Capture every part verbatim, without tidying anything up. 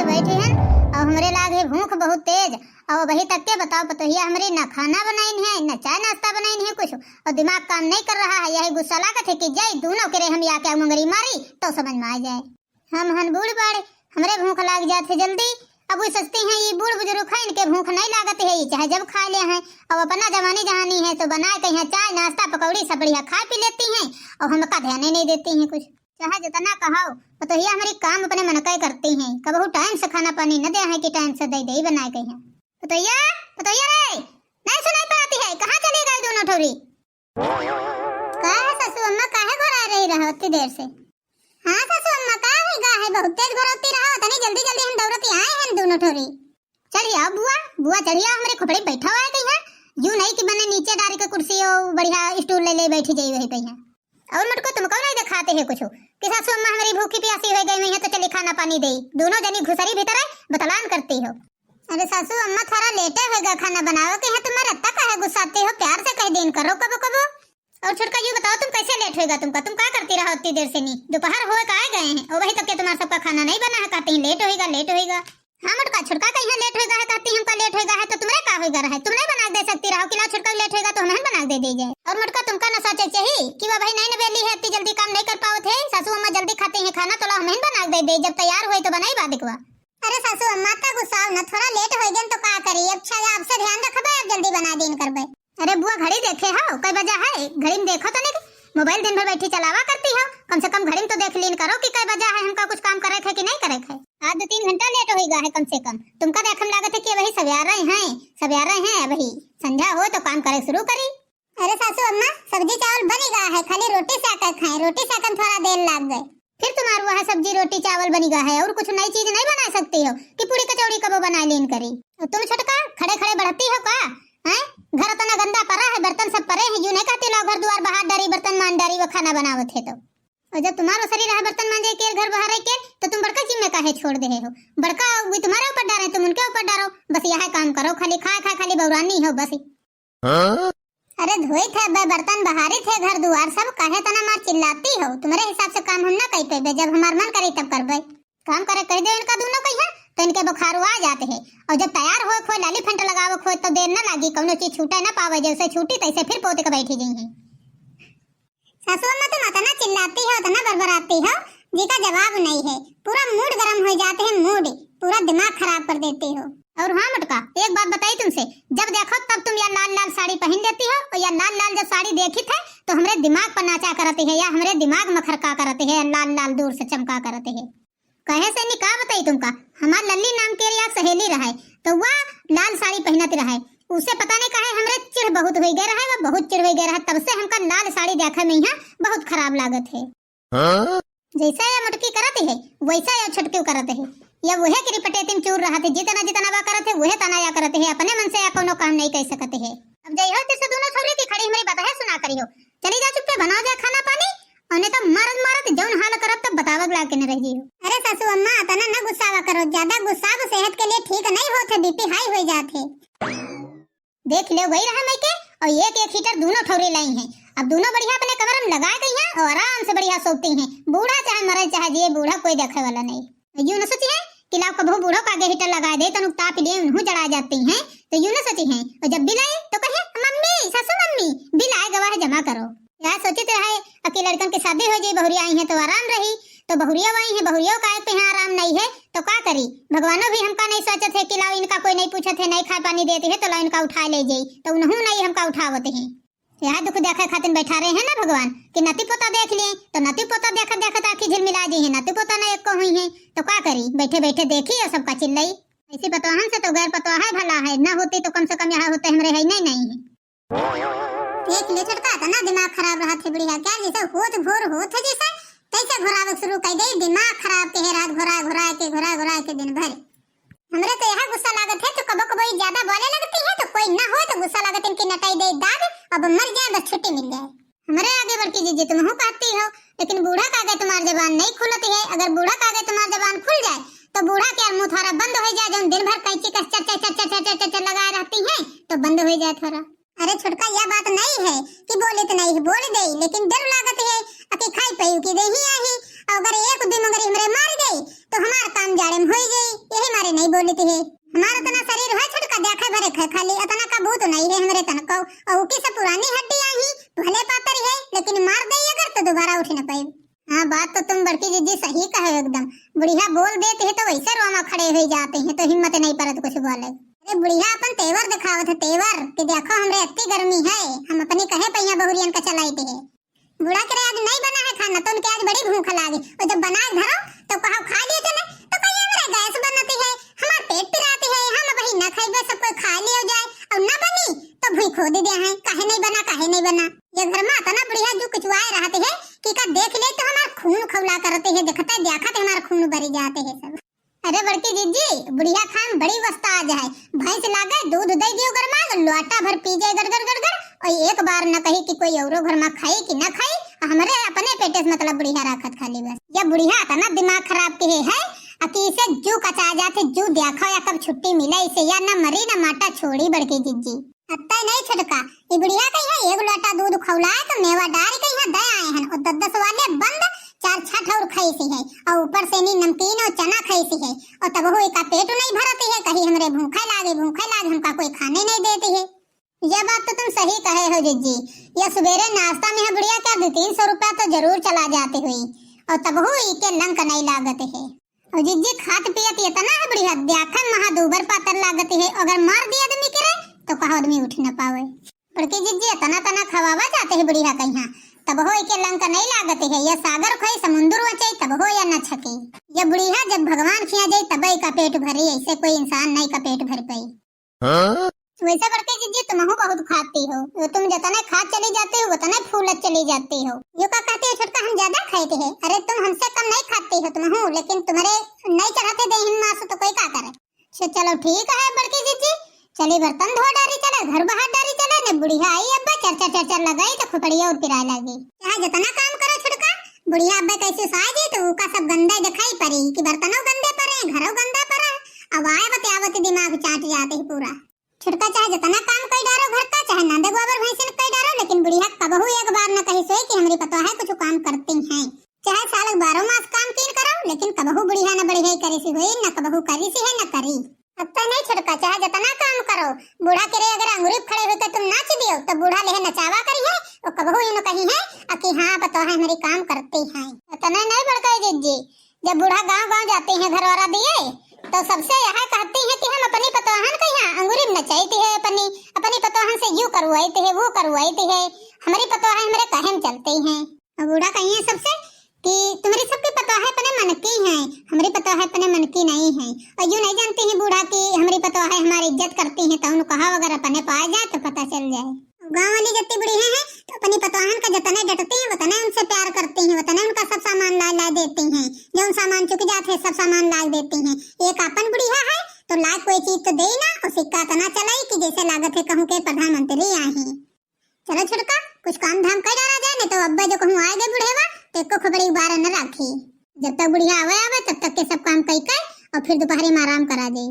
बैठी हन, और हमरे लागे भूख बहुत तेज, और अबही तक के बताओ पतोहिया हमरी ना खाना बनाइन है, ना चाय नाश्ता बनाइन है कुछ, और दिमाग काम नहीं कर रहा है। यही गुस्सा लागत है कि जाई दोनों के रे हम या क्या मुंगरी मारी तो समझ में आ जाए। हम हन बूढ़ बाड़े, हमरे भूख लाग जात है जल्दी। अब वो सोचती हैं, ये बूढ़ बुजुर्ग है, इनके भूख नहीं लागत है, ये चाहे जब खा ले हैं। अब अपना जवानी जहानी है तो बनाए कहीं चाय नाश्ता पकौड़ी सब बढ़िया खा पी लेती हैं, और हमका ध्यान ही नहीं देती हैं कुछ। चाहे जितना कहो, पतोहिया हमरी काम अपने मन का ही करती हैं, कबहू टाइम से खाना पानी न दे हैं कि टाइम से दे दे बनाए कहीं। पतोहिया, पतोहिया रे, नहीं सुनाई पड़ती है, कहाँ चली गई दोनों ठोरी? का है सासू अम्मा, काहे घोरा रही रहो इतनी देर से? हाँ सासू अम्मा, का है, का है, बहुत तेज घोरती रहो, तनी जल्दी जल्दी हम दौड़ती आए हैं दोनों ठोरी। चढ़िया बुआ, बुआ चढ़िया, हमरे खोपड़ी बैठा हुआ है कहीं है, यूं नहीं कि मने नीचे डाल के कुर्सी हो, बढ़िया स्टूल ले ले बैठी जाई वही पे है। और मटको तुमको नहीं दिखाते है कुछ कि सासू अम्मा हमारी भूखी प्यासी हो गई हुई है तो चली खाना पानी दे, दोनों जनी घुसरी भीतर है, बतलान करती हो। अरे सासू अम्मा, थोड़ा लेटे होएगा खाना बनावे के, यहाँ तुम्हारे अत्ता काहे गुस्साते हो, प्यार से कह देन करो कबो कबो। और छोटका, यूं बताओ तुम कैसे लेट होएगा तुमका, तुम का करती रहा उतनी देर से? नहीं दोपहर होए का आए गए हैं, और वही तक के तुम्हारा सबका खाना नहीं बना है, कहते हैं लेट होएगा, लेट होएगा। हाँ मोटका, छोटका कहीं लेट होएगा है, कहती हमका लेट होएगा है तो तुम्हरे का होएगा रहे, तुम नहीं बना के दे सकती रहो कि लाओ छोटका लेट होएगा तो हम बना के दे दे जाए। और मोटका तुमका न सोचे चाहिए कि वह भाई नहीं न बेली है, इतनी जल्दी काम नहीं कर पावत है, सासू अम्मा जल्दी खाती हैं खाना तो लाओ हम बना के दे दे, जब तैयार हुए तो बनाई बाद देखवा। अरे सासू अम्मा, का गुस्साओ न, थोड़ा लेट हो गए तो का करी, अब अच्छा आपसे ध्यान रखबे, अब जल्दी बना दिन करबे। अरे बुआ, घड़ी देखे हो कई बजा है? घड़ी में देखो तनिक, मोबाइल दिन भर बैठी चलावा करती हो, कम से कम घड़ी में तो देख लीन करो कि कई बजा है, हमका कुछ काम करे है कि नहीं करे है। आज दो तीन घंटा लेट होइगा है कम से कम, तुमका देखे में लागत है कि वही सवेरे हैं, सवेरे हैं, वही संझा हो तो काम करे शुरू करी। अरे सासू अम्मा, सब्जी चावल बनी गा है, खाली रोटी सेके खाए, रोटी सेके में थोड़ा देर लाग गए। फिर तुम्हार वह सब्जी रोटी चावल बनी गा है और कुछ नई चीज नहीं बना सकती हो कि पूड़ी कचौड़ी कबो बना लीन करी? और तुम छोटका खड़े खड़े बढ़ती हो का? हैं? घर इतना गंदा पड़ा है, बर्तन सब पड़े हैं, यूं नहीं कहती लाओ घर द्वार बहार डारी, बर्तन मान डारी, वो खाना बनावत है तो। और जब तुम्हारो शरीर है बर्तन मांजे के, घर बहारे के, तो तुम बड़का जिम्मे काहे छोड़ दे हो? बड़का वो तुम्हारे ऊपर डारे, तुम उनके ऊपर डारो, बस यह काम करो, खाली खाए खाए खाली बौरानी हो बस। हाँ? अरे धोई थे बे बर्तन, बहारी थे घर दुआर सब, काहे तना मार चिल्लाती हो? तुम्हारे हिसाब से काम हम ना कई पेबे, जब हमार मन करी तब करबे। काम करे कह दे इनका दोनों कहिया तो इनके बुखार आ जाते हैं, और जब तैयार हो खोए लाली फंट लगावे खोए तो देर ना लागी, कौनो चीज छूटे ना पावे, जैसे छूटी तैसे फिर पोते के बैठी गई हैं। सासू अम्मा तुम इतना चिल्लाती हो, इतना बरबराती हो, जी का जवाब नहीं है। पूरा मूड गर्म हो जाते हैं, मूड, पूरा दिमाग खराब कर देती हो। और हाँ मोटका, एक बात बताई तुमसे, जब देखो तब तुम या लाल लाल साड़ी पहन लेती हो, और या लाल लाल जब साड़ी देखी थे तो हमरे दिमाग पर नाचा करती है, या हमरे दिमाग में खरका करती है, लाल लाल दूर से चमका करती है। कहे से नहीं का बताई तुमका, हमार लल्ली नाम के या सहेली रहे, तो वह लाल साड़ी पहनत रहे, उसे पता नहीं काहे हमरे चिढ़ बहुत हो गए रहे, वह बहुत चिढ़ हो गए रहे, तब से हमका लाल साड़ी देखे में यहाँ बहुत खराब लागत है। हाँ? जैसा या मोटकी करत है, वैसा या छोटकी करत है। या वहे के रिपटेटिम चूर रहत है, जितना जितना बा करत है, वहे तना या करत है, अपने मन से या कोनो काम नहीं कह सकत है। अब जय हो जैसे दोनों छोरी की खड़ी हमारी बात है सुना करी हो, चली जा चुप्पे बनाओ जा खाना पानी, और नहीं तो मारत मारत जौन हाल करब तब बतावक लाग के न रह जी हो। अरे सासू अम्मा, इतना न गुस्सावा करो, ज्यादा गुस्सा सेहत के लिए ठीक नहीं होत है, बीपी हाई हो जात है। देख ले, वही रहा मइके, और एक एक हीटर दोनों ठौरी लाई हैं। अब दोनों बढ़िया अपने कमर में लगा गई हैं और आराम से बढ़िया सोती हैं। बूढ़ा चाहे मरे चाहे जिए, बूढ़ा कोई देखे वाला नहीं। यूं न सोची है कि लाओ कबहू बूढ़ो का आगे हीटर लगा दे, तनु ताप लिए उन्हों जड़ा जाती हैं, तो यूं न सोची हैं। और जब बिल आई तो कहे, "मम्मी, सासू मम्मी, बिल आए गवा है, जमा करो।" या सोचित रहे कि लड़कन के शादी हो जाई, बहुरिया आई हैं तो आराम रही, तो बहुरिया आई हैं, बहुरिया का एक पे यहाँ आराम नहीं है, तो का करी? भगवानो भी हमका नहीं सोचत है कि लाओ इनका कोई नहीं पूछत है, नहीं खाए पानी देते हैं, तो लाओ इनका उठा ले जाई, तो उन्हों नहीं हमका उठावत हैं। यह दुख देखे खातिर बैठा रहे हैं ना भगवान कि नाती पोता देख लिए, तो नाती पोता देखत देखत आँखी झिलमिला जी हैं, नाती पोता ना एक को हुई हैं, तो का करी? बैठे बैठे देखी और सबका चिल्लाई। ऐसी पतवाहन से तो गैर पतवाह है भला है, ना होती तो कम से कम यहाँ होते हमरे है नहीं, नहीं है। देख ले छोटका, इतना दिमाग खराब रहत है बुढ़िया, क्या जैसे होत भोर होत है जैसे, तैसे घोरावे शुरू कर दे, दिमाग खराब के है रात घोरा घोरा के, घोरा घोरा के दिन भर। हमरे तो यह गुस्सा लागत है तो कबो कबो ये ज्यादा बोले लगती है तो कोई ना हो तो गुस्सा लागत इनकी नटाई दे दाद, अब मर जाए बस छुट्टी मिल जाए। हमरे आगे बड़की जीजी तुम हूँ कहती हो, लेकिन बूढ़ा का आगे तुम्हार जबान नहीं खुलती है। अगर बूढ़ा का आगे तुम्हार जबान खुल जाए तो बूढ़ा के मुंह थोड़ा बंद हो जाए, जब दिन भर कैंची का चर चर चर चर चर चर चर लगाए रहती हैं तो बंद हो जाए थोड़ा। अरे छोटका, यह बात नहीं है कि बोले तो नहीं, बोल दे, लेकिन डर लागत है कि खाई पई की देही आही, और अगर एक दो मुंगरी हमरे मार गई तो हमार काम जाड़े में होई जाई। ये नहीं बोलती है। हमार उतना शरीर है छोटका, देखे भरे खे खाली, उतना का भूत नहीं है हमरे तनको। और ऊकी सब पुरानी हड्डी आई, भले पातर है, लेकिन मार दे अगर तो दोबारा उठ न पाए। हाँ, बात तो तुम बड़की जिज्जी सही कहे एकदम। बुढ़िया बोल देती है तो वैसे रोमा खड़े हो जाते हैं, तो हिम्मत नहीं परत कुछ बोले। अरे बुढ़िया अपन तेवर दिखावत है, तेवर, कि देखो हमरे अत्ती गर्मी है, हम अपनी कहे पहिया बहुरियन का चलाइते हैं। बूढ़ा के रे आज नहीं बना है खाना, तो उनके आज बड़ी भूख लागी। और जब बना के धरो, तो कहो खा लिए चले, तो कहिए मेरे गैस बनती है, हमार पेट पिराती है, हम वही ना खाइबे, सब कोई खा लियो जाए, और ना बनी, तो भूख खोद दिया है, काहे नहीं बना, काहे नहीं बना। ये घर में इतना बुढ़िया जो कुचवाए रहते है, कि का देख ले तो हमार खून खौला करते है, देखते देखते हमार खून बरी जाते है सब। अरे बड़की जिज्जी, बुढ़िया खाए में बड़ी वस्ताज है। भैंस लागे, दूध दे दियो गरमा, लोटा भर पी जाए गड़ गड़ गड़ गड़, और एक बार न कही कि कोई औरो घर में खाई कि न खाई, हमरे अपने पेटे से मतलब बुढ़िया राखत खाली बस। ये बुढ़िया इतना दिमाग खराब के है, है, आ कि इसे जू कचा जाते, जू देखो या कब छुट्टी मिले इसे, या न मरी न माटा छोड़ी बड़की जिज्जी। अत्ते नहीं छोटका, ई बुढ़िया कहिया एक लोटा दूध खौलाए तो मेवा डारी कहिया दे आए हन, और दस दस वाले बंद चार छठ और खाई सी है, और ऊपर से नी नमकीन और चना खाई सी है, और तब हो इका पेट नहीं भरती है, कही हमरे भूखे लागे, भूखे लागे, हमका कोई खाने नहीं देती है। यह बात तो तुम सही कहे हो जिज्जी, यह सुबेरे नाश्ता में है बुढ़िया क्या दो तीन सौ रुपया तो जरूर चला जाती हुई, और तब हो इके लंक नहीं लागत है। और जिज्जी खात पियत इतना है बुढ़िया, देखन महा दूबर पातर लागत है, अगर मार दिया आदमी के रे, तो कहो आदमी उठ न पावे। बड़की जिज्जी इतना तना खवावा जाते है बुढ़िया कहिया, तब हो इके लंक नहीं लागत है, या सागर खोई समुंदर वचई, तब हो या न छके। या बुढ़िया जब भगवान खिया जाई, तब इका पेट भरी, ऐसे कोई इंसान नहीं का पेट भर पाई। हाँ? वैसे बड़की जिज्जी तुमहू बहुत खाती हो, वो तुम जतने खात चली जाती हो, उतने फूलत चली जाती हो। यो का कहती है छोटका, हम ज्यादा खाते हैं? अरे तुम हमसे कम नहीं खाती हो तुमहू, लेकिन तुम्हारे नहीं चढ़ाते देहिन मासु तो कोई का करे। अच्छा चलो ठीक है बड़की जिज्जी, चली बर्तन धो डारी चले, घर बहार डारी चले, ने बुढ़िया आई अब्बे चर चर चर चर लगाई तो खोपड़िया और पिराए लागी। चाहे जतना काम करो छोटका, बुढ़िया अब्बे कैसे साए जी तो उका सब गंदा दिखाई पड़ी कि बर्तनों गंदे पड़े, घरों गंदा पड़ा। अब आए बते आवत दिमाग चाट जाते ही पूरा। छोटका चाहे जतना काम कई डारो घर का, चाहे नंदे गोबर भैंसिन कई डारो, लेकिन बुढ़िया कबहू एक बार न कही सोई कि हमरी पतोह है कुछ काम करती हैं। चाहे साल बारह मास काम कीन करो, लेकिन कबहू बुढ़िया न बढ़िया करी सी होई, न कबहू करी सी है, न करी। अब तो नहीं छोटका, चाहे जतना काम करो, बूढ़ा के रे अगर अंगुरी पे खड़े होके तुम नाच दियो, तो बूढ़ा लेहे नचावा करी है, वो कबहू यूं न कही है, अ कि हाँ, पतोह है हमरी काम करती हैं। उतना नहीं बड़का जिज्जी, जब बूढ़ा गांव गांव जाती हैं घरवारा दिए, तो सबसे यह कहती हैं कि हम अपनी पतोहन के यहाँ अंगुरी में नचाई है, अपनी, अपनी पतोहन से यू करवाई है, वो करवाई है, हमारी पतोह है, हमारे कहे में चलती हैं। और बूढ़ा कहिए सबसे कि तुम्हारी सबकी पतोह है अपने मन की हैं, हमारी पतोह है अपने मन की नहीं है। और यू नहीं जानती हैं बूढ़ा कि हमारी पतोह है, हमारी इज्जत करती हैं, तो उन्होंने कहा अगर अपने पाए जाए तो पता चल जाए। गाँव वाली जत्ती बुढ़िया हैं, तो अपनी पतोहन का जतने डटती हैं, उतने उनसे प्यार करती हैं, उतने उनका सब सामान ला, ला देती हैं। जौन सामान चुक जात है, सब सामान ला देती हैं। एक आपन बुढ़िया है, तो ला कोई चीज तो दे ना, और सिक्का इतना चलाई कि जैसे लागत है कहूँ के प्रधानमंत्री आई हैं। चलो छोटका, कुछ काम धाम कर डाला जाए, नहीं तो अब्बा जो कहूँ आए गए बुढ़ेवा, तो एको खोपड़ी बारह न राखी। जब तक बुढ़िया आवे, आवे, तब तक के सब काम कई के, और फिर दोपहरी में आराम करा जाए।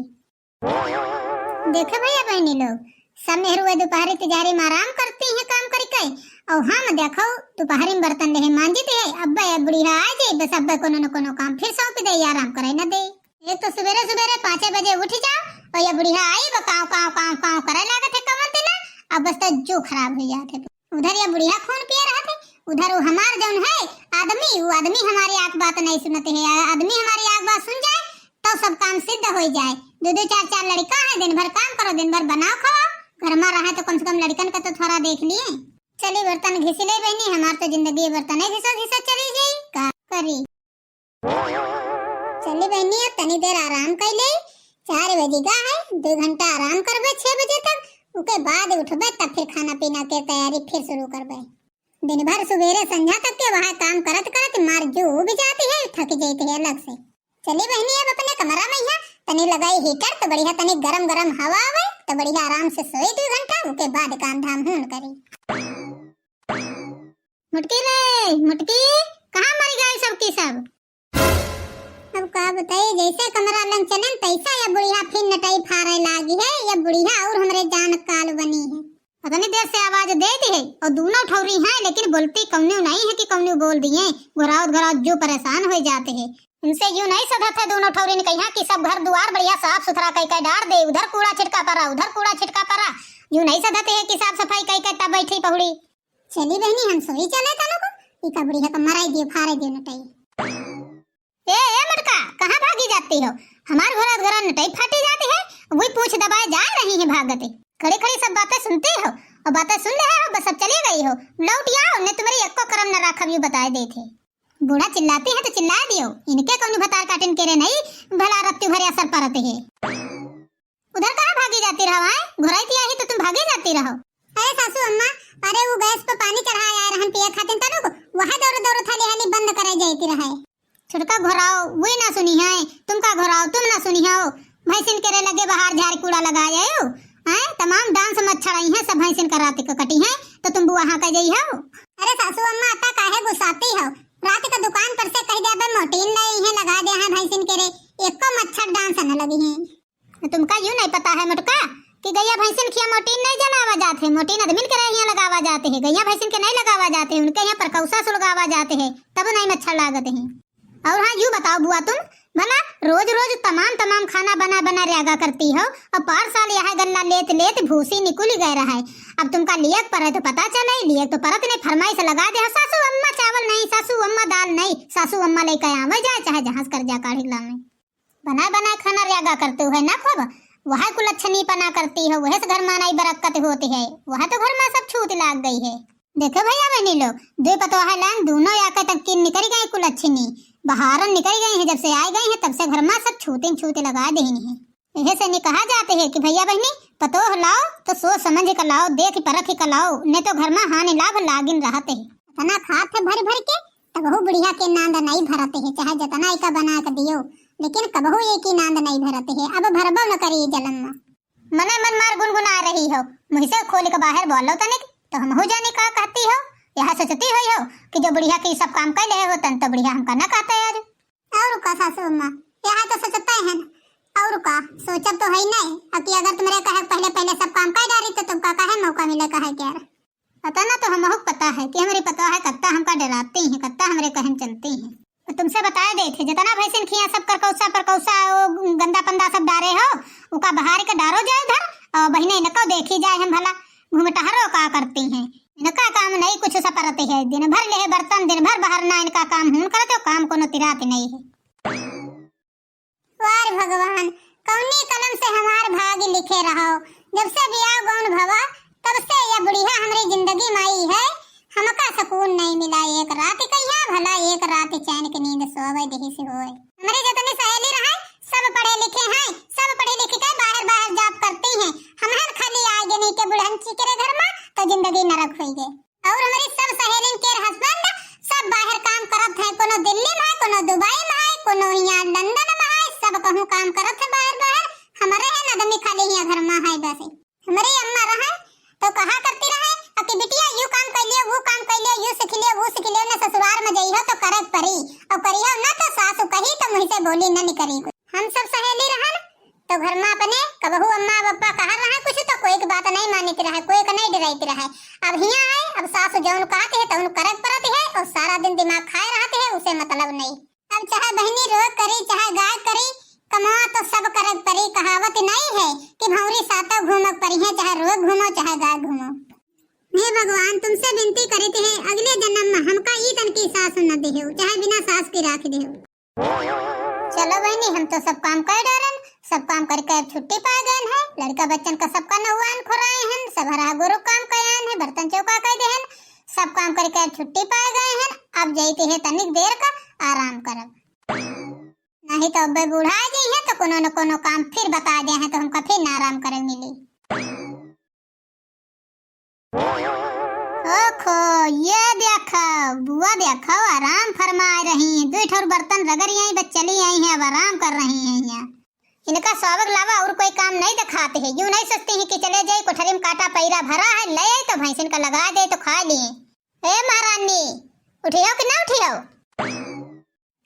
देखे भैया बहनी लोग, सब मेहरुए दोपहरी तिजारी में आराम करती हैं काम करके, और हम देखो दोपहरी में बर्तन लेहे मांजित है। अब ये बुढ़िया आ जाए, बस अब कोनो न कोनो काम फिर सौंप दे, ये आराम करे न दे। एक तो सुबेरे सुबेरे पाँचे बजे उठ जाओ, और ये बुढ़िया आई, वो काव काव काव काव करे लागत है कमर दिना, अब बस तो जो खराब हो जात है। उधर ये बुढ़िया खून पिए रहत है, उधर वो हमार जौन है आदमी, वो आदमी हमारी आँख बात नहीं सुनते है। आ-, आदमी हमारी आँख बात सुन जाए, तो सब काम सिद्ध हो जाए। दो दो चार चार लड़का है, दिन भर काम करो, दिन भर बनाओ खाओ, घर में रहे तो कम से कम लड़कन का तो थोड़ा देख लिए। चली बर्तन घिस ले बहनी, हमार तो जिंदगी बर्तन घिसा घिसा चली जाई, का करी। चली बहनी, अब तनी देर आराम कर ले, चार बजे का है, दो घंटा आराम करबे छह बजे तक, उके बाद उठबे तब फिर खाना पीना के तैयारी फिर शुरू करबे। दिन भर सुबेरे संझा तक के वहाँ काम करत करत मार जो भी जाती है, थक जाती है अलग से। चली बहनी, अब अपने कमरा में यहाँ तनी लगाई हीटर, तो बढ़िया तनी गरम गरम हवा आवे, तो बढ़िया आराम से सोई दो घंटा, उके बाद काम धाम हून करी। मुटकी रे, मुटकी, कहाँ मर गए सब की सब? अब का बताई, जैसे कमरा लंग चलन, तैसा या बुढ़िया फिर नटाई फारे लागी है। या बुढ़िया और हमरे जान काल बनी है। पता नहीं देर से आवाज देती है और दोनों ठौरी हैं, लेकिन बोलती कौनो नहीं है कि कौनो बोल दिए। घुरावत घुरावत जो परेशान हो जाते हैं। इनसे यूं नहीं सधत है दोनों ठौरिन कहिया कि सब घर दुआर बढ़िया साफ सुथरा कई के डार दे, उधर कूड़ा छिटका परा, उधर कूड़ा छिटका परा। यूं नहीं सधत है कि साफ सफाई कई के तब बैठी पहुड़ी। चली बहनी, हम सोई चले तनु को, ई का बुढ़िया का मराई दियो, फारे दियो नटई। ए, ए मटका, कहाँ भागी जाती हो? हमार घोरा घोरा नटई फाटी जाती है, वही पूछ दबाए जा रही है भागते। खड़ी खड़ी सब बातें सुनती हो, और बातें सुन ले हो, बस अब चली गई हो। लौट आओ, ने तुम्हारी एक्को करम न राखब, यू बताए देत है। बूढ़ा चिल्लाती है तो चिल्ला दियो, इनके कौन भतार काटिन के रे नहीं, भला रत्ती भरिया सर परत है। उधर कहाँ भागी जाती रहो, आए? घोराई तिया ही तो तुम भागी जाती रहो। अरे सासू अम्मा, अरे वो गैस पे पानी चढ़ाए आए रहन पिए खातिर तनु को, वह दौड़ दौड़ थाली हाली बंद करे जाती रहे। छोटका घोराओ, वही ना सुनी है, तुम का घोराओ, तुम ना सुनी हो। भैंसिन के रे लगे बाहर झाड़ कूड़ा लगा जाए, हैं? तमाम डांस मच्छर आई हैं, सब भैंसिन का रात के कटी हैं, तो तुम बुआ हाँ कह जाई हो। अरे सासू अम्मा, अता काहे गुस्साती हो? रात का दुकान पर से कह दे, "अबे मोटीन ले आई हैं, लगा दे हैं भैंसिन के रे, एको मच्छर डांस न लगी हैं।" तुमका यूं नहीं पता है मोटका कि गैया भैंसिन खिया मोटीन नहीं जलावा जात है, मोटीन आदमिन के रहिया लगावा जात है, गैया भैंसिन के नहीं लगावा जात है, उनके यहाँ परकौसा सुलगावा जात है, तब नहीं मच्छर लागत है। और हाँ, यूं बताओ बुआ तुम, भला रोज रोज तमाम तमाम खाना बना बना ल्यागा करती हो, और पार साल यह गल्ला लेत लेत भूसी निकुल गए रहा है। अब तुमका लियक परे तो पता चले, लियक तो परत नहीं, फरमाइश लगा दे, "सासू अम्मा चावल नहीं, सासू अम्मा दाल नहीं, सासू अम्मा लेके आवे जाए, चाहे जहाज कर जा काढ़ी लावे।" बनाए बनाए खाना ल्यागा करते हो है ना खूब, वह कुलच्छनी पना करती हो, वह से घर में नहीं बरकत होती है, वह तो घर में सब छूत लाग गई है। देखो भैया बहनी लोग, दो पतोह लान दोनों आके तक की निकल गई कुलच्छनी, बहारन निकल गई है, जब से आए गई है तब से घर में सब छूते छूते लगा देनी है। यह से नहीं कहा जाते है कि भैया बहनी पतोह लाओ तो सोच समझ के लाओ, देख परख के लाओ, नहीं तो घर में हानि लाभ लागिन रहते है। इतना खात है भर भर के, तब वो बुढ़िया के नांद नहीं भरते है, चाहे जितना इका बना के दियो, लेकिन कबहू ये की नांद नहीं भरते है। अब भरबो न करी जलम में। मने मन मार गुनगुना रही हो, मुँह से खोल के बाहर बोलो तनिक, तो हमहू जाने का कहती हो। यह सोचती हुई हो कि जो बुढ़िया की सब काम कर ले हो, तन तो बुढ़िया हमका ना कहते आज। और का सासू अम्मा, यह तो सोचते हैं, और का सोचब तो है ही नहीं। अब कि अगर तुम्हारे कहे पहले पहले सब काम कर डारी तो तुमका कहे मौका मिले कहे के यार। पता ना तो हमहू के पता है कि हमारी पता है कत्ता हमका डराती हैं, कत्ता हमारे कहन चलती हैं। तो तुमसे बताए देत है, जितना भैंसिन खिया सब करकौसा परकौसा, वो गंदा पंदा सब डारे हो, उका बहार के डारो जाए उधर, और बहिने इनको देखी जाए हम भला, घूम टहरो का करती हैं, इनका काम नहीं कुछ सपरते है, दिन भर लेहे बर्तन, दिन भर बहरना, इनका काम हून करते हो, काम कोनो तिरात नहीं है। वार भगवान, कौनी कलम से हमार भाग लिखे रहो। जब से बियाह गौन भवा, तब से यह बुढ़िया हमरी जिंदगी में आई है, हमका सुकून नहीं मिला। एक रात कहिया भला, एक रात चैन की नींद सोवे देहि से होए। हमरे जितनी सहेली रहे, सब पढ़े लिखे हैं, सब पढ़े लिख के बाहर बाहर जॉब करती हैं। हमहन खाली आए गए नहीं के बुढ़न चीकरे घर में, तो जिंदगी नरक हुई गए। और हमारी सब सहेलिन के husband सब बाहर काम करत है, कोनो दिल्ली में है, कोनो दुबई में है, कोनो यहाँ लंदन में है, सब कहूँ काम करत है बाहर बाहर। हमारे है आदमी खाली यहाँ घर में है बस। हमारी अम्मा रहे तो कहा करती रहे, "अकी बिटिया यू काम कर लियो, वो काम कर लियो, यू सीख लियो, वो सीख लियो, ना ससुराल में जइहो तो करे परी, और करियो ना तो सासू कही तो मुँह से बोली न निकरी।" हम सब सहेली रहन तो घर में अपने कबहू अम्मा बप्पा कहा रहा कुछ तो कोई की बात नहीं मानित रहे, कोई का नहीं डराइत रहे। अब हियाँ आए, अब सासू जौन कहत है तौन करक परत है और सारा दिन दिमाग खाए रहत है, उसे मतलब नहीं। अब चाहे बहनी रोक करी चाहे गाय करी, कमवा तो सब करक परी। कहावत नहीं है कि भौरी सातों घूमक परी है, चाहे रोक घूमो चाहे गाय घूमो। हे भगवान, तुमसे विनती करित है, अगले जन्म में हमका ई तन की सास न देहो, चाहे बिना सास की राख देहो। चलो बहनी, हम तो सब काम कर डारन, सब काम करके अब छुट्टी पाए गए हैं। लड़का बच्चन का सबका नहुआन खुराए हैं, सब हरा गोरू काम कयान है, बर्तन चौका कर दे हैं, सब काम करके अब छुट्टी पाए गए हैं। अब जाते हैं तनिक देर का आराम करब, नहीं तो अब बूढ़ा आ जाई है तो कोनो न कोनो काम फिर बता दे हैं तो हमका फिर ना आराम करे मिली। ओखो, ये देखो, बुआ देखो, आराम फरमाए रही हैं। दुई ठौर बर्तन रगड़ी आई, बस चली आई हैं, अब आराम कर रही हैं यहाँ। इनका स्वागत लावा और कोई काम नहीं दिखाते हैं। यूं नहीं सोचती हैं कि चले जाए, कोठरी में काटा पैरा भरा है, ले आए तो भैंसिन का लगा दे तो खा लिए। ए महारानी, उठियो कि ना उठियो?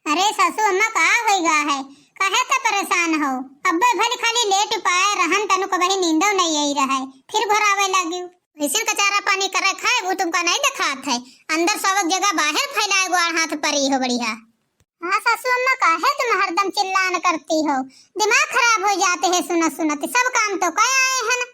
अरे सासू अम्मा, का होइगा है? काहे त परेशान हो? अब्बे भले खाली लेट पाए रहन, तनु कबही नींदो नहीं आई रहे, फिर घोरावे लागियो। भैंसिन का चारा पानी करे खाए, वो तुमका नहीं दिखात है। अंदर सोवक जगह बाहर फैलाए, ग्वार हाथ परी हो बढ़िया। हाँ सासू अम्मा, काहे तुम हरदम चिल्लान करती हो? दिमाग खराब होइ जात है सुनत सुनत, सब काम तो कइ आए हैं ना।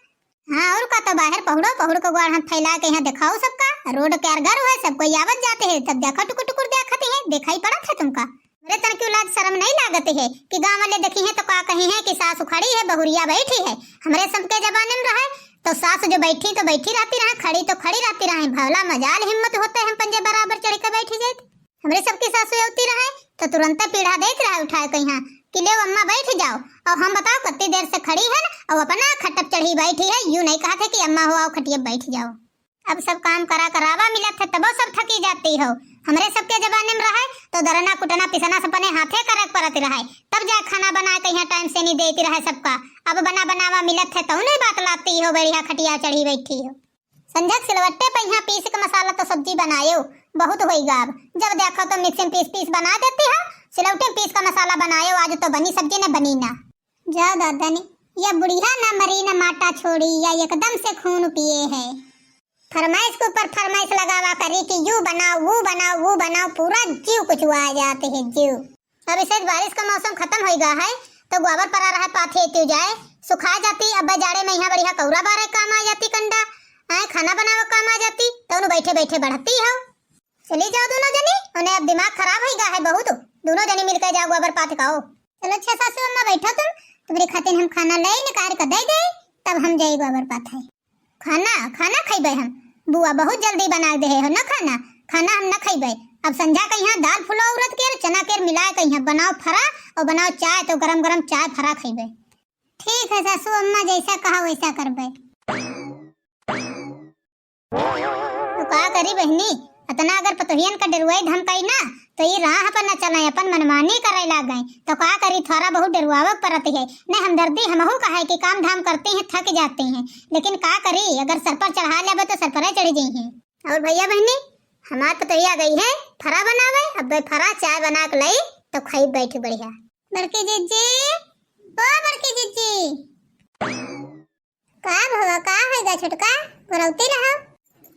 हाँ, और का, तो बाहर पहुड़ो, पहुड़ के गोड़ हाथ फैला के यहाँ देखाओ सबका। रोड के अरगर हुए, सब कोई आवत जाते हैं, तब देखो टुकुर टुकुर देखत है, देखाई पड़त है तुमका। हमरे तन की लाज शर्म नहीं लागत है कि गाँव वाले देखिहैं तो का कहिहैं कि सासु खड़ी है, बहुरिया बैठी है। हमरे सबके जमाने में रहे तो सासु जो बैठी तो बैठी रहती रहे, खड़ी तो खड़ी रहती रहे। भला मजाल हिम्मत होते हम पंजे बराबर चढ़ के बैठी जाइत। हमरे सबकी सासु अवती रहे तो तुरंते पीढ़ा देत रहे उठाए कहिहैं कि ले अम्मा बैठ जाओ। और हम बताओ कितनी देर से खड़ी है और अपना खट पे चढ़ी बैठी है, यूं नहीं कहत है कि अम्मा हो आओ खटिया बैठ जाओ। अब सब काम करा करावा मिलत है तबो सब थकी जाती हो। हमरे सबके जमाने में रहे तो दरना कुटना पिसना सब अपने हाथे करे के पड़त रहे, तब जाए खाना बनाए कहिहैं टाइम से नहीं देती रहे सबका। अब बना बनावा मिलत है तो नहीं बात लाती हो, बढ़िया खटिया चढ़ी बैठी हो। संझक सिलवट्टे पे यहाँ पीस के मसाला तो सब्जी बनायो, बहुत होई गाब। जब देखो तो मिक्सी में पीस पीस बना देती हो, सिलवट्टे में पीस का मसाला बनायो, आज तो बनी सब्जी न बनी ना। जा दादा ने, या बुढ़िया ना मरी ना माटा छोड़ी, या एकदम से खून पिए है। फरमाइश के ऊपर फरमाइश लगावा करी कि यू बनाओ, वो बनाओ, वो बनाओ, पूरा जीव कुचुआ जाते है जीव। अब इसे बारिश का मौसम खत्म होइगा है, तो गोबर परा रहा पाथे तू जाए, सुखा जाती। अब जाड़े में यहाँ बढ़िया कौरा बारे काम आ जाती कंडा, आए खाना बनावे काम आ जाती, तो उन्हें बैठे बैठे बढ़ती हो। चली जाओ दोनों जनी, उन्हें अब दिमाग खराब होइगा है बहुत, दोनों जनी मिलकर जाओ गोबर पाथ खाओ। चलो अच्छा सासू अम्मा बैठो तुम, तुम्हारी खातिर हम खाना ले निकाल कर दे दे, तब हम जाई गोबर पाथ है। खाना, खाना खइबे हम? बुआ बहुत जल्दी बना देहे हो ना खाना, खाना हम ना खइबे। अब संझा कहिहैं दाल फुलाओ उड़द के, चना के मिलाए कहिहैं बनाओ फरा और बनाओ चाय, तो गरम गरम चाय फरा खइबे। ठीक है सासू अम्मा, जैसा कहा वैसा करबे। तो का करी बहनी, अतना अगर पतोहियन का डरुआई धमकाई ना, तो ये राह पर न चलें, अपन मनमानी करे लागें। तो का करी, थोड़ा बहुत डरुआवे के परत है। नहीं हमदर्दी हमहू का है कि काम धाम करती हैं, थक जाती हैं, लेकिन का करी, अगर सर पर चढ़ा लेबे तो सर पर चढ़ जाई हैं। और भैया बहनी, हमार पतोहिया गई है फरा बनावे, अब फरा चाय बना के लाई तो खाई बैठ बढ़िया। बड़की जिज्जी, ओ बड़की जिज्जी। का भवा, का होइगा छोटका? गोरौती रहा।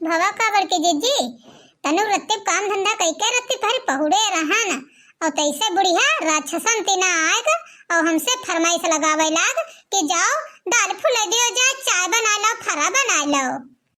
भवा का बड़की जिज्जी, तनु रत्ती काम धंधा कइके रत्ती भर पहुड़े रहन, और तैसे बुढ़िया राक्षसन तीना आएग, और हमसे फरमाइश लगावे लाग कि जाओ दाल फुले दियो जाए, चाय बना लो, फरा बना लो।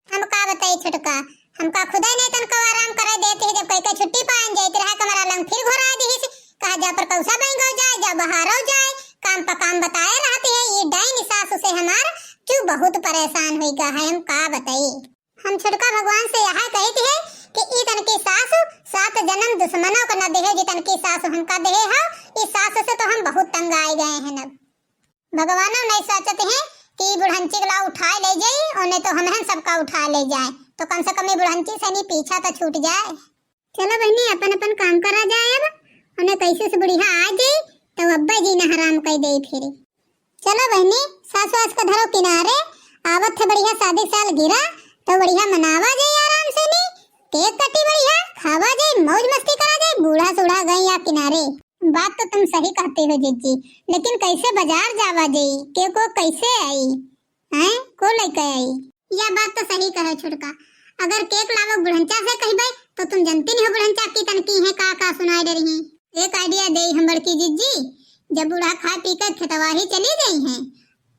हम का बताई छोटका, हमका खुदे नहीं तनको आराम करे देती है, जब कई के छुट्टी पाएन जाइत रहा कमरा लंग फिर घोरा दिहिस, कहा जा पर कौसा बहिंगो जाए, जा बहारो जाए, काम पर काम बताए रहती है। ये डाइन सासु से हमार क्यों बहुत परेशान होइगा है, हम का बताई। हम छोटका भगवान से यह कहती है कि ई तनकी सासु सात जन्म दुश्मनों को न देहे, जी तनकी सासु हमका देहे हो, इस सासु से तो हम बहुत तंग आए गए हैं अब। भगवानो नहीं सोचत हैं कि ई बुढ़ंची के ला उठाए ले जाई, और नहीं तो हमहन सबका उठाए ले जाए, तो कम से कम ई बुढ़ंची से नहीं पीछा तो छूट जाए। चलो बहनी, अपन अपन काम करा जाए अब, उन्हें कैसे से बुढ़िया आ जाई, तो अब्बा जी न हराम कई दे फिर। चलो बहनी, सास वास का धरो किनारे, आवत है बढ़िया शादी साल गिरा, तो बढ़िया मनावा जाई आराम से नी, केक कटी बढ़िया, खावा जाई, मौज मस्ती करा जाई, बूढ़ा सूढ़ा गई या किनारे। बात तो तुम सही कहते हो जिज्जी, लेकिन कैसे बाजार जावा जाई, केक को कैसे आई, हैं, को लेके आई? या बात तो सही कहे छोटका, अगर केक लावे बुढ़ंचा से कहबे तो तुम जानती नहीं हो बुढ़ंचा की तनकी है का का सुनाए डरी हैं। एक आइडिया दे हम बड़की जिज्जी, जब बूढ़ा खा पी के खेतवा ही चली गई हैं,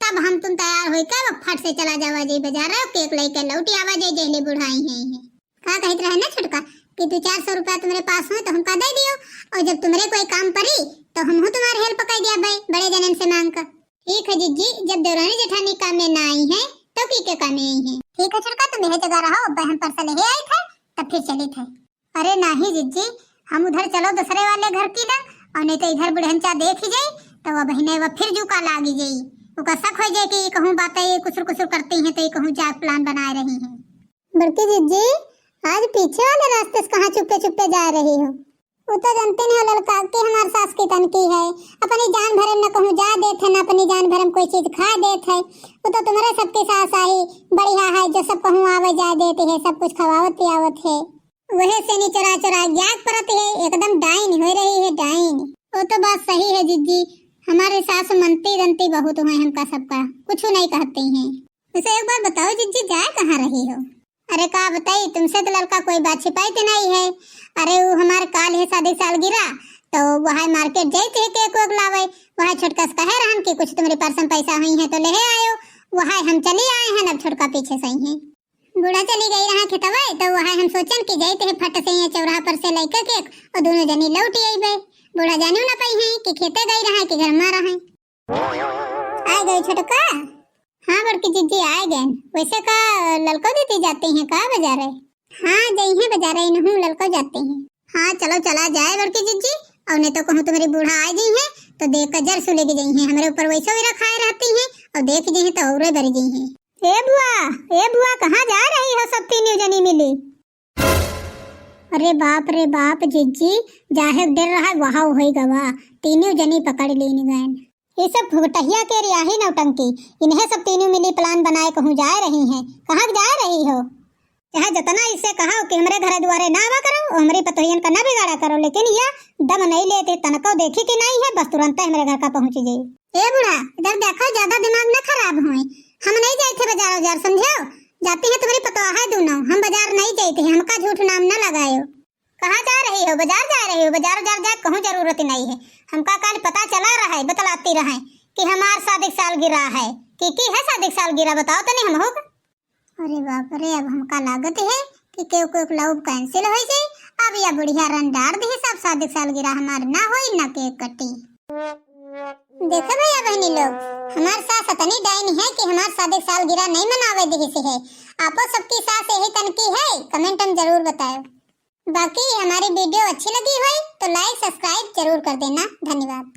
तब हम तुम तैयार होइके अब फट से चला जावा जाई बाजार, केक लेके लौटी आवा जाई, जहले बुढ़ाई हैं, हैं। का कहत रहे ना छोटका कि दो चार सौ रुपया तुम्हारे पास हुए तो हमका दे दियो, और जब तुम्हारे कोई काम पड़ी तो हम हूँ तुम्हारे हेल्प कर दिया भाई, बड़े जनन से मांग कर। ठीक है जिज्जी, जब देवरानी जेठानी काम में ना आई हैं तो की के काम में आई हैं। ठीक है छोटका, तुम यह जगह रहो, अब हम परसा ले आई थे, तब फिर चली थे। अरे नाही जिज्जी, हम उधर चलो दूसरे वाले घर की ना, और नहीं तो इधर बुढ़ंचा देख ही जाई, तो वह बहिने वह फिर जूका लागी जाई, उका शक हो जाए कि ये कहूँ बातें ये कुसुर कुसुर करती हैं, तो ये कहूँ जात प्लान बनाए रही हैं। बड़की जिज्जी, आज पीछे वाले रास्ते से कहाँ चुप्पे चुप्पे जा रही हो? वो तो जानते नहीं हो ललका कि हमार सास की तनकी है, अपनी जान भरे न कहूँ जा देत है, न अपनी जान भरे में कोई चीज खा देत है। वो तो तुम्हारे सबके सास आई बढ़िया है, जो सब कहूँ आवे जा देती है, सब कुछ खवावत पियावत है। वहे से नी चोरा चोरा जाग परत है, एकदम डाइन हो रही है, डाइन। वो तो बात सही है जिज्जी, हमारे सास मनती रनती बहुत हुए हमका सबका, कुछ नहीं कहती हैं। वैसे एक बात बताओ जिज्जी, जाए कहाँ रही हो? अरे का बताई, तुमसे तो ललका कोई बात छिपाई तो नहीं है। अरे वो हमारे काल है शादी सालगिरह, तो वह मार्केट जाइत है केक वेक लावे, वह छोटका से कहे रहन कि कुछ तुम्हरी पर्स में पैसा हुई है तो लेहे आयो, वह हम चली आए हैं, अब छोटका पीछे से ही है। बूढ़ा चली गई रहा खेतवे, तो वह हम सोचन कि जाइत है फट से ये चौराहा पर से लइके केक और दोनों जनी लौट अइबे। बूढ़ा जानियो ना पाई है कि खेते गई रहा कि घर में रहा। आ गए छोटका? हाँ बड़की जिज्जी, आ गए। वैसे का ललको दीदी जाती हैं का बाजारे? हाँ, जइहें बाजारे, इनहू ललको जाती हैं। हाँ, चलो चला जाए बड़की जिज्जी, और नहीं तो कहूँ तुम्हरी बूढ़ा आ गई है तो देख के जर सुलेगी जइहें, हमरे ऊपर वैसे भी रखाए रहती हैं और देख जइहें तो औरे बरी जइहें। ए बुआ, ए बुआ, कहाँ जा रही हो सब तीनों जनी मिली? अरे बाप रे बाप, जिज्जी, जाहे डर रहा, वहाव होई गवा, तीनों जनी पकड़ लीन गएन। ये सब फुगटहिया के रियाही नौटंकी, इन्हें सब तीनों मिली plan बनाए कहूँ जाए रही हैं। कहाँ जाए रही हो? चाहे जतना इसे कहा कि हमरे घरे दुआरे ना आवा करो, और हमरी पतोहियन का ना बिगाड़ा करो, लेकिन यह दम नहीं लेते, तनको देखी कि नहीं है, बस तुरंत हमरे घर का पहुँच जाई। ए बूढ़ा, इधर देखो, ज्यादा दिमाग ना खराब होए। हम नहीं जाए थे बाजार उजार, समझो? जाती है तुम्हरी पतोहा है दोनों, हम बाजार नहीं जाए थे, हमका झूठ नाम ना लगायो। कहाँ जा रही हो? बाजार जा रही हो? बाजार उजार जाए कहूँ जरूरत नहीं है। हमका कल पता चला रहा है, बतलाती रहे कि हमार शादी सालगिरह है। कि की है शादी सालगिरह, बताओ तनी हमहू का। अरे बाप रे, अब हमका लागत है कि केहू केहू के love cancel हो जाए। अब या बुढ़िया रन डार दी, सब शादी सालगिरह हमार ना होई ना केक कटी। देखो भैया बहनी लोग, हमार सास इतनी डाइन है कि हमार शादी सालगिरह नहीं मनावे दी से है। आपो सबकी सास यही तन की है, comment में जरूर बताओ। बाकी हमारी video अच्छी लगी होई तो like subscribe जरूर कर देना। धन्यवाद।